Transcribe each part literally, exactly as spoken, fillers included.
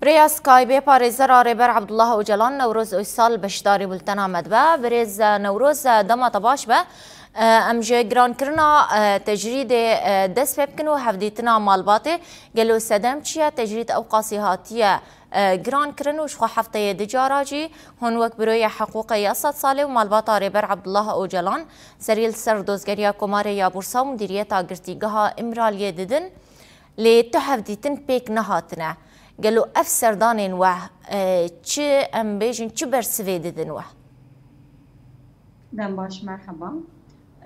Rêya Skypeê parêzera Rêber Abdullah Ocalan Newroz Uysal beşdarî bultena me dibe. Birêz Newroz, dema te baş be. Em ji girankirina tecrîdê dest pê bikin û hevdîtina malbatê. Gelo sedem çi ye? Tecrîd ew qasî hatiye giran kirin û ji xwe hefteyê du cara jî hûn wek Buroya Hiqûqê ya sed salê û malbata Rêber Abdullah Ocalan serî li ser dozgeriya Komarê ya Bursa û Mudîriyeta Girtîgeha Îmraliyê didin. Lê tu hevdîtin pêk nehatine. Gelo ev serdanên we, e, çi, em bêjin, çi bersivê didin we? Dem baş, merheba.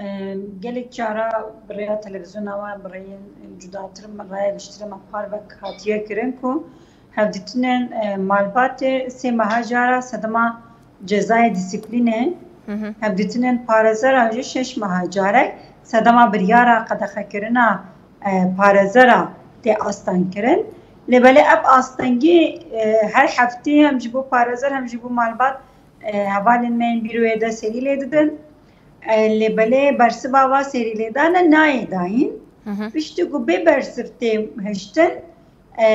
E, gelek cara bi rêya televîzyona we, bi rêyên cudatir, raya giştirê me parvek hatiye kirin ku hevdîtinên, e, malbatê sê meha cara sedema cezayê dîsîplînê, Hı hı. hevdîtinên parêzera jî şeş meha carek sedema biryara qedexekirina, e, parêzera tê astengkirin. Lê belê ev astengî, e, her heftê hem ji bo parêzer hem ji bo malbat, e, hevalên me yên bîroyê de serî lê didin. E, lê belê bersiva va serî lêdane nayê dayîn. Hı hı. Piştî ku bê bersiv tê hiştin, e,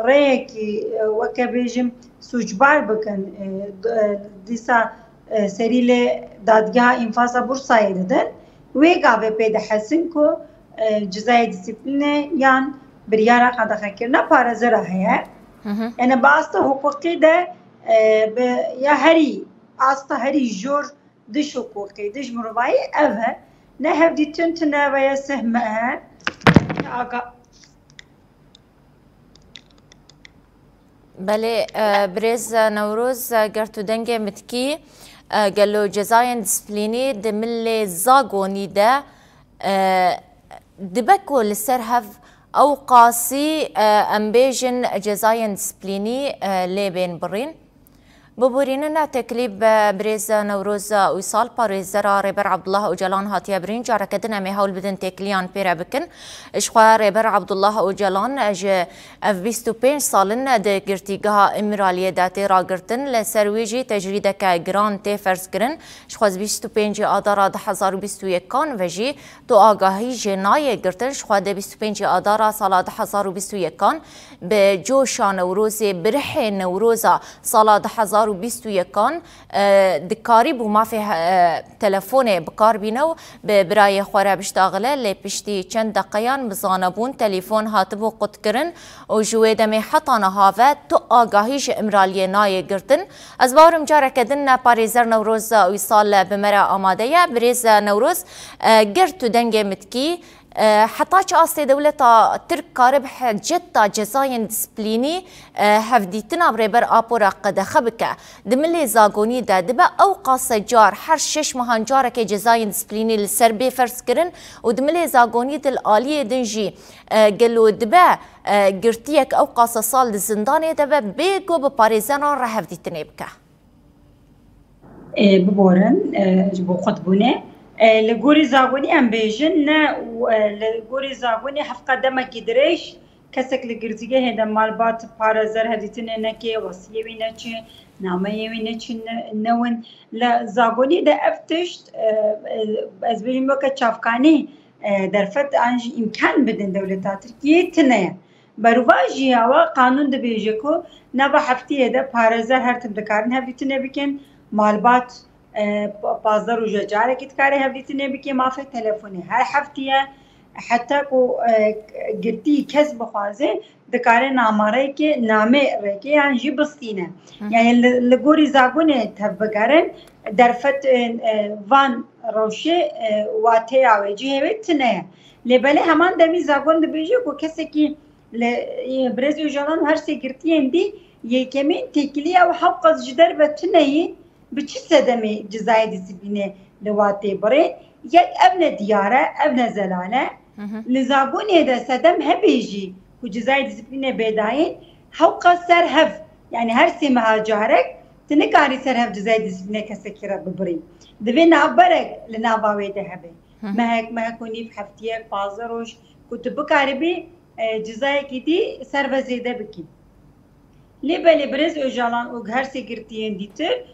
rêyekî, e, weke bêjim sûcbar bikin, e, d-, e, dîsa, e, serî lê Dadgeha Înfaza Bursayê didin. Wê gavê pê dihesin ku, e, cizayê dîsîplînê yan biryara qedexekirina parêzera heye. Hı hı. Yani bi asta hiqûqî de, e, bi, ya herî, asta herî jor dij hiqûqî, dij mirovayî ev e. Ne hevdîtin tune ve ya seh me e, ne aga- Belê, e, birêz Newroz, e, ger tu dengê min dikî, e, gelo cezayên disiplînî di milê Zagonî de, e, dibe ku li ser hev ew qasî, e, em bêjin cezayên disiplînî, e, lê bên birîn? Biborînin, têkilî bi birêz Newroz Uysal, parêzera Rêber Abdullah Ocalan hatiye birîn. Careke din em ê hewl bidin têkiliyan pê re bikin. Ji xwe Rêber Abdullah Ocalan ji ev bîst û pênc sal in di girtîgeha Îmraliyê de tê ragirtin. Li ser wî jî tecrîdeke giran tê ferzkirin. Ji xwe bîst û pêncî Adara du hezar û bîst û yekan ve jî tu agahî jê nayê girtin. Ji xwe di bîst û pêncî Adara sala du hezar û bîst û yekan bi coşa Newrozê, bi rihê Newroza sala du hezar û bîst û yekan, e, dikarîbû mafê, e, telefonê bi kar bîne û bi birayê xwe re biştaxile, lê piştî çend deqeyan bi zanebûn telefon hatibû qutkirin û ji wê demê heta niha ve tu agahî ji Îmraliyê nayê girtin. Ez bawerim careke din ne parêzer Newroz Uysal bi me re amade ye. Birêz Newroz, e, ger tu dengê min dikî, e, heta çi astê dewleta Tirk karibe hiceta cezayên disiplînî, e, hevdîtina bi Rêber Apo re qedexe bike? Di milê Zagonî de dibe ew qase car her şeş mehan carekê cezayên disiplînî li ser bê ferzkirin û di milê Zagonî di li aliyê din jî, e, gelo dibe, e, girtiyek ew qase sal di zindanê de be bê ku bi parêzeran re hevdîtinê bike? Ê, biborin, ê, ji bo xwe dibûne. Ê, li gorî Zagonî em bêjin, ne, û, ê, li gorî Zagonî hevqa demekî dirêj, kesek li girtîgehê de malbat parêzer hevdîtinê neke, wesiyê wî neçi, nameyê wî neçi ne-, newin. Li Zagonî de ev tişt, ê, ê, ez bêjim weke çavkanî, ê, derfet an jî îmkan bidin dewleta Tirkiyê tine ye. Berovajî ya we qanûn dibêje ku nava heftiyê de parêzer her tim dikarin hevdîtinê bikin, malbat, e, pa-, pazdeh roja carekî dikare hevdîtinê bike, mafê telefonê her heftiye, heta ku, e, girtî kes bixwaze, dikare namareyekê namê rêkê yan jî bistîne. Hı. Yani li, li gorî zagonê tevbigerin, derfet, e, e, van rewşê, e, wateya wê cihê wê tune ye. Lê belê heman demî zagon dibêje ku kesekî li, e, Birêz Ocalan û her sê girtiyên dî yekemîn têkiliya û hewqas ji derve tune yî, bi çi sedemê cizayê dîsîplînê li watê birê? Yek ev ne diyar e, ev ne zelal e. Hı hı. Li zagonê de sedem hebe jî ku cizayê dîsîplînê bê dayîn, hewqas ser hev, yani her sê meha carek, tu nikarî ser hev cizayê dîsîplînê kesekî re bibirî. Divê navberek li nava wê de hebe. Hı hı. Mehek, mehek û nîv, heftiyek, pazdeh roj, ku tu bikaribî, e, cizayekî dî ser ve zêde bikî. Lê belê Birêz Ocalan û her sê girtiyên dîtir,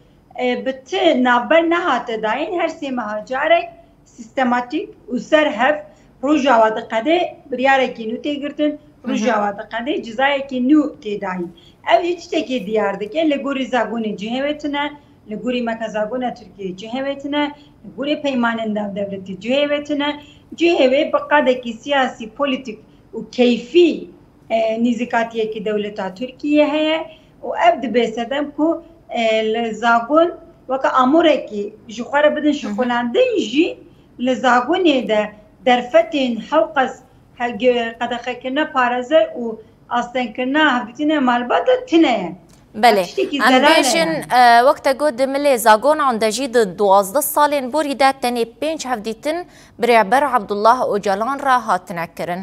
e, bi ti navber nehate dayîn, her sê meha carek sîstematîk û ser hev Rojava diqede biryarekî nû tê girtin Rojava diqede cizayekî nû tê dayîn. Ew jî tiştekî diyar dike, li gorî zagonê cihê wê tune, li gorî meka zagona Tirkiyê cihê wê tune, li gorî peymanên navdewletî cihê wê tune. Cihê wê bi qadekî siyasî, polîtîk û keyfî, e, nîzîkatiyekî dewleta Tirkiyê heye û ev dibe sedem ku, e, li zagon weke amorekî ji xwe re bidin şixulandin jî li zagonê de derfetên hewqas he-, ge-, qedexekirina parêzer û astengkirina hevdîtina malbata tune ye. Belê. Tiştekî Em zelal e bêjin, yani. E, wek te got, di milê zagonan de jî di duwazdeh salên borî de tenê pênc hevdîtin bi Rêber Abdullah Ocalan re hatine kirin.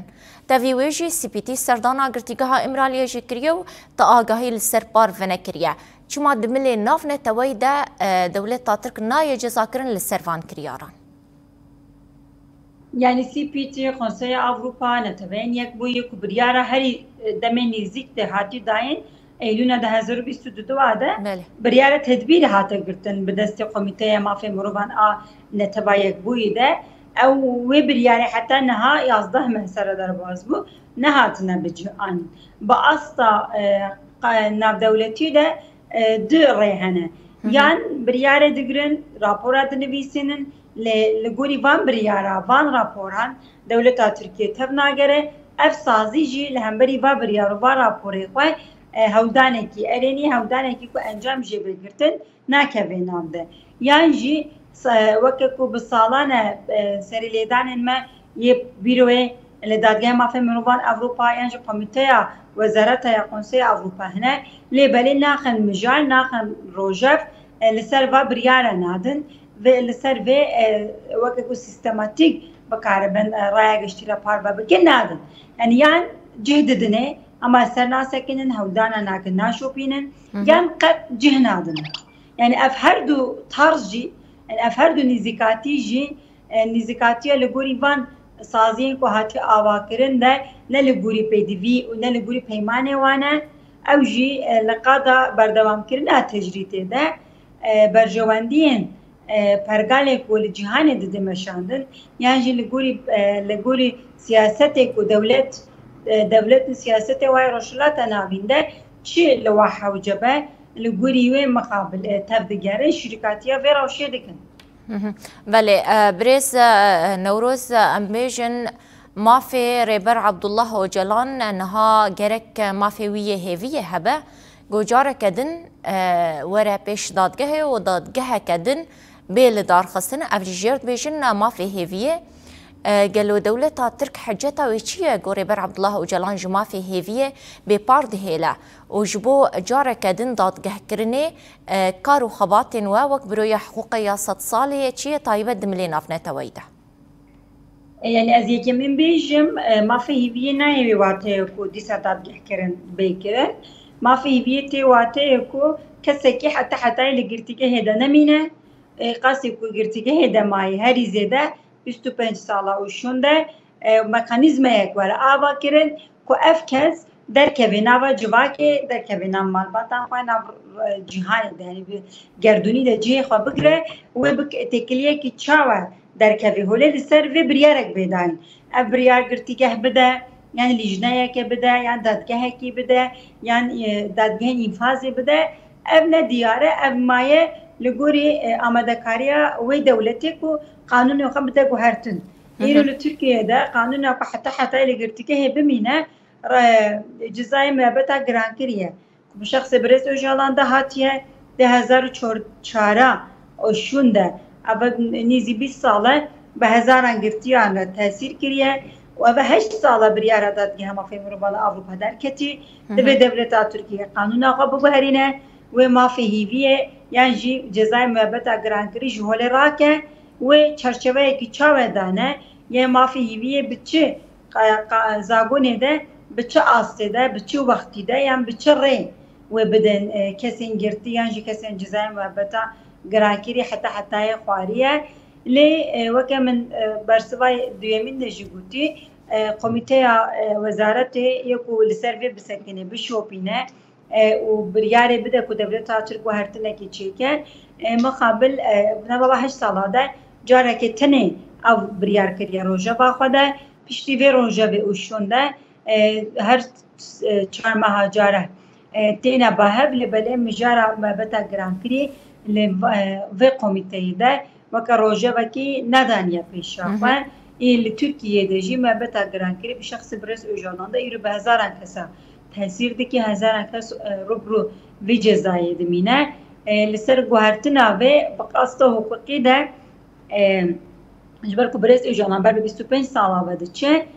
Tevî wê jî C P T serdana girtîgeha Îmraliyê jî kiriye û te agahî li ser par venekiriye. Çima di milê navneteweyî de, e, dewleta Tirk nayê cezakirin li ser van kiryaran? Yani C P T, Konseya Avrupa, Neteweyên Yekbûyî ku biryara herî, e, demê nêzîk de hatî dayîn, Eylûna du hezar û bîst û du de Belê. biryara tedbîrê hate girtin bi destê Komîteya Mafê Mirovan a Netewa Yekbûyî de. Ew wê biryarê heta niha yazdeh meh sere derbas bû, nehatine bi cih anîn. Bi asta, e, qa-, navdewletî de, e, du rê hene. Hı hı. Yan biryarê digirin, rapora dinivîsînin, lê li gorî van biryara, van raporan dewleta Tirkiyê tev nagere. Ev sazî jî li hemberî va biryar û va raporê xwe, e, hewldanekî erênî, hewldanekî ku encam jê bê girtin, nakeve nav de. Yan jî se-, weke ku bi salan e, e, serîlêdanên me yê bîroyê li Dadgeha Mafê Mirovan Ewropa yan jî Komîteya Wezareta ya Konseya Ewropa hene, lê belê naxin mijal, naxin rojev, e, li ser va biryare nadin ve li ser vê, e, weke ku sîstematîk bikaribin, e, raya giştî re parve bikin nadin. Yani yan cih didinê, ama ser nasekinin, hewldana nakin, naşopînin, Hı hı. yan qet cih nadin. Yani ev her du tarz jî, yani ev her du nîzîkatî jî, e, nîzîkatiya li gorî van saziyên ku hatiye avakirin de ne li gorî pêdivî û ne li gorî peymanê wan e. Ew jî, e, li qada berdewamkirina tecrîdê de, e, berjewendiyên, e, pergalê ku li cîhanê dide meşandin, yan jî li gorî, e, li gorî siyasetê ku dewlet, e, dewlet û siyasetê wayê Rojhilata Navîn de çi li wa hewce be, li gorî wê mixabil, e, tev digerin, şirîkatiya vê rewşê dikin. Hı hı. Belê, e, birêz, e, Newroz, e, em bêjin mafê Rêber Abdullah Ocalan, e, niha gerek, e, mafê wî yê hêviyê hebe, ku careke din, e, were pêş dadgehê û dadgeheke din bê lidarxistin. Ev jî jêr dibêjin, e, mafê hêviyê. E, gelo dewleta Tirk hiceta wê çi ye ku Rêber Abdullah Ocalan ji mafê hêviyê bêpar dihêle û ji bo careke din dadgehkirinê, e, kar û xebatên we wek Buroya Hiqûqê ya Sed Salê ye, çi ye taybet di milê navneteweyî de? E, yani ez yekemîn bêjim, e, mafê hêviyê nayê wê wateyê ku dîsa dadgehkirin bê kirin. Mafê hêviyê tê wateyê ku kesekî heta hetayê li girtîgehê de nemîne. E, qasî ku girtîgehê de mayî herî zêde bîst û pênc sala û şûnde, e, mekanîzmayek were ava kirin ku ev kes derkeve nava civakê, derkeve nav malbatan xwe, nav, e, cîhanê de, yani bi gerdûnî de cihê xwe bigire, wê bi têkiliyekî çawa derkeve holê, li ser vê biryarek bê dayîn. Ev biryar girtîgeh bide, yan lîjneyeke bide, yan dadgehekî bide, yan, e, dadgehên înfazê bide. Ev ne diyar e, ev maye li gorî, e, amadekariya wê dewletê ku qanûnê xwe bide guhertin. Hı hı. Îro li Tirkiyeyê de qanûna ku heta hetayê li girtîgehê bimîne, re-, cezayê muebeta girankirî ye. Ku bi şexsê birêz Ocalan de hatiye, di hezar û çar û çar û şûn de, eve nîzî bîst sal e, bi hezaran girtiyan re tesîr kiriye û eve heşt sal e biryara Dadgeha Mafê Mirovan a Ewropa derketî. Hı hı. Divê dewleta Tirkiyê qanûna xwe biguherîne, wê mafê hîviyê yan jî cezayê muebeta girankirî ji holê rake, wê çarçeveyekî çawe dane, yê mafê hîviyê bi çi qa-, qa-, zagonê de bi çi astê de, bi çi wextî de yan bi çi rê wê bidin, e, kesên girtî yan jî kesên cezayên muebeta girankirî heta hetayê xwarî ye. Lê, e, weke min, e, bersiva duyemîn de jî gotî, e, komîteya, e, wezaretê yê ku li ser vê bisekine, bişopîne, e, û biryarê bide ku dewleta Tirk guhertinekê çêke, e, mixabil, e, nava va heşt sala de carekê tenê ev biryar kiriye rojeva xwe de, piştî vê rojevê û şûn de, e, her, e, çar meha care, e, têne ba hev, lê belê mijara mabeta girankirî li va-, e, vê komîteyê de weke rojevekî nedaniye pêşiya Hı hı. xwe. Ê li Tirkiyeyê de jî mabeta girankirî bi şexsê birêz Ocalan de îro bi hezaran kesa tesîr dike, hezaran kes, e, rû bi rû vê cezayê dimîne. E, li ser guhertina vê bi asta hiqûqî de, e, ji ber ku birêz Ocalan ber bi bîst û pênc sala ve diçe,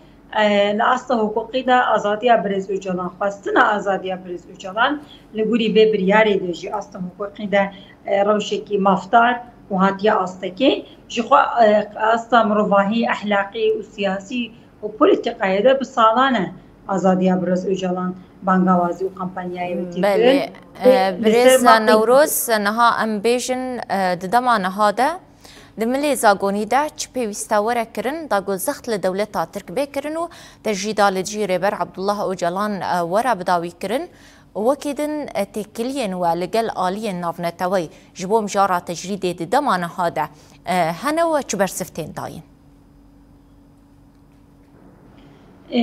e, li asta hiqûqî de azadiya birêz Ocalan, xwestina azadiya birêz Ocalan li gorî vê biryarê de jî asta hiqûqî de, e, rewşekî mafdar û hatiye astekê. Ji xwe, e, asta mirovahî, ehlaqî û siyasî û polîtîkayê de bi salan e azadiya birêz Ocalan bangawazî û kampanyayê wê tê kirin. Belê. Lê E, li ser Birêz mafê Newroz, niha em bêjin, e, di dema niha de, di milê Zagonî de çi pêwîste were kirin, da ku zext li dewleta Tirk bê kirin û tecrîda li dijî Rêber Abdullah Ocalan, e, were bidawî kirin, wekî din, e, têkiliyên we li gel aliyên navneteweyî ji bo mijara tecrîdê di dema niha de, e, hene we çi bersiv tên dayîn? E,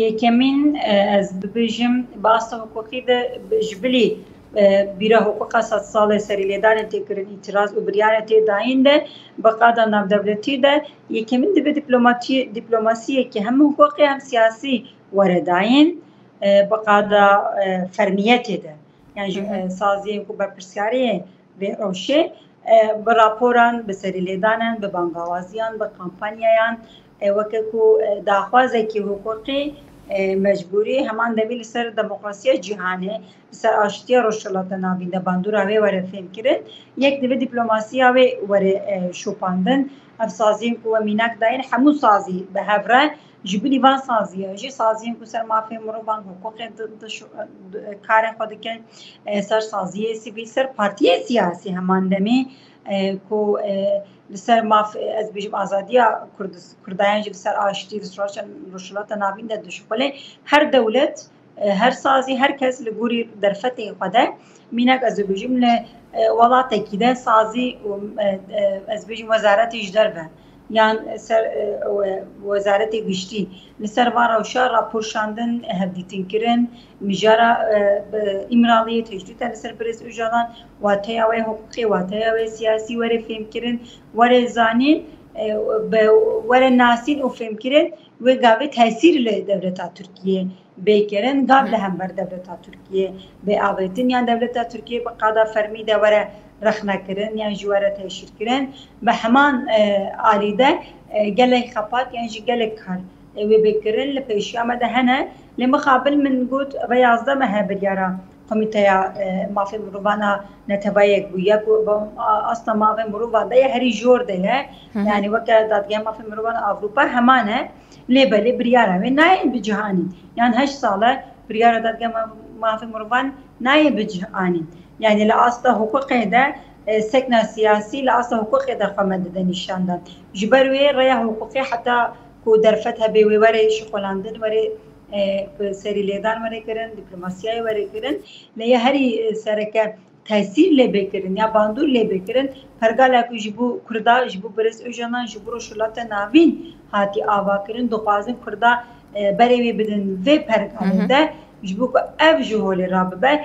yekemîn, e, ez bibêjim, bi asta hiqûqî de bi-, ji bilî, e, bîra hiqûqa sed salê serîlêdanê tê kirin, îtiraz û biryarê tê dayîn de, bi qada navdewletî de, yekemîn dibe diplomatî-, diplomasiyekî hem hiqûqî hem siyasî were dayîn, e, bi qada, e, fermiyetê de. Yan jî, Hı hı. e, saziyên ku berpirsiyarê vê rewşê, e, bi raporan, bi serîlêdanan, bi bangawaziyan, bi kampanyayan, e, weke ku, e, daxwazekî hiqûqî, e, mecbûrî, heman demî li ser demokrasiya cîhanê, li ser aştiya Rojhilata Navîn de bandora wê were fêmkirin, yek divê diplomasiya wê were, e, şopandin. Ev saziyên ku we mînak dayîn, hemû sazî bi hev re, ji bilî van saziyan jî, saziyên ku ser mafê mirovan, hiqûqê di, di şu-, di, karê xwe dikin, e, ser saziyê sivîl, ser partiyê siyasî heman demê, e, ku, e, li ser maf, e, ez bêjim azadiya Kurdis-, Kurdayan jî li ser aştî, li Roj-, Rojhilata Navîn de dişuxulê. Her dewlet, e, her sazî, her kes li gorî derfetê xwe de, mînak ez dibêjim li, e, welatekî de sazî û, e, e, ez bêjim wezaretê ji derve, yan ser, e, we-, wezaretê giştî li ser van rewşa rapor şandin, hevdîtin kirin, mijara, e, bi Îmraliyê tecrîd e li ser birêz Ocalan, wateya wê hiqûqî, wateya wê siyasî were fêmkirin, were zanîn, e, bi, were nasîn û fêmkirin, wê gavê tesîr li dewleta Tirkiyê bê kirin, gav li hember dewleta Tirkiyê bê avêtin, yan dewleta Tirkiyê bi qada fermî de were rexne kirin, yan jî were teşhîr kirin. Bi heman, e, alî de, e, gelek xepat, yan jî gelek kar, e, wê bê kirin, li pêşiya me de hene. Lê mixabil min got, ve yazdeh meh e biryara Komîteya, e, Mafê Mirovan a Neteweyek bûye, ku bi, a, asta mafê mirovan de ye, herî jor de ye. Hı hı. Yani weke Dadgeha Mafê Mirovan a Ewropa heman e. Lê belê biryara wê nayên bi cih anîn. Yan heşt sal e biryara Dadgeha Ma-, Mafê Mirovan nayê bi cih anîn. Yani li asta hiqûqê de, e, sekna siyasî li asta hiqûqê de xwe me dide nîşandan. Ji ber wê rêya hiqûqê heta ku derfet hebe wê were şixulandin, were, e, bi serî lêdan were kirin, diplomasiyayê were kirin. Lê ya herî, e, sereke tesîr lê bê kirin ya bandor lê bê kirin, pergala ku ji bo Kurda, ji bo birêz Ocalan, ji bo Rojhilata Navîn hatî ava kirin, dixwazin Kurda, e, berê wê bidin vê pergalê Hı hı. de, ji bo ku ev ji holê rabibe,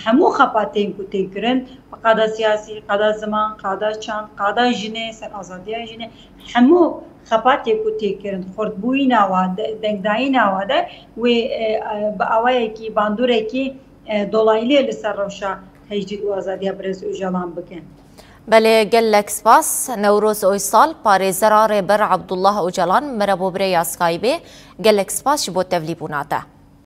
hemû xebatên ku tê kirin, bi qada siyasî, qada ziman, qada çand, qada jinê, ser azadiya jinê, hemû xebatê ku tê kirin, xurtbûyîna wa de, dengdayîna wa de, wê, e, e, bi awayekî, bandûrekî, e, dolayî li ser rewşa tecdîd û azadiya birêz Ocalan bikin. Belê, gelek spas. Newroz Oysal, parêzera Rêber Abdullah Ocalan, me re bo bi rêya Skypeê. Gelek spas ji bo tevlîbûna te.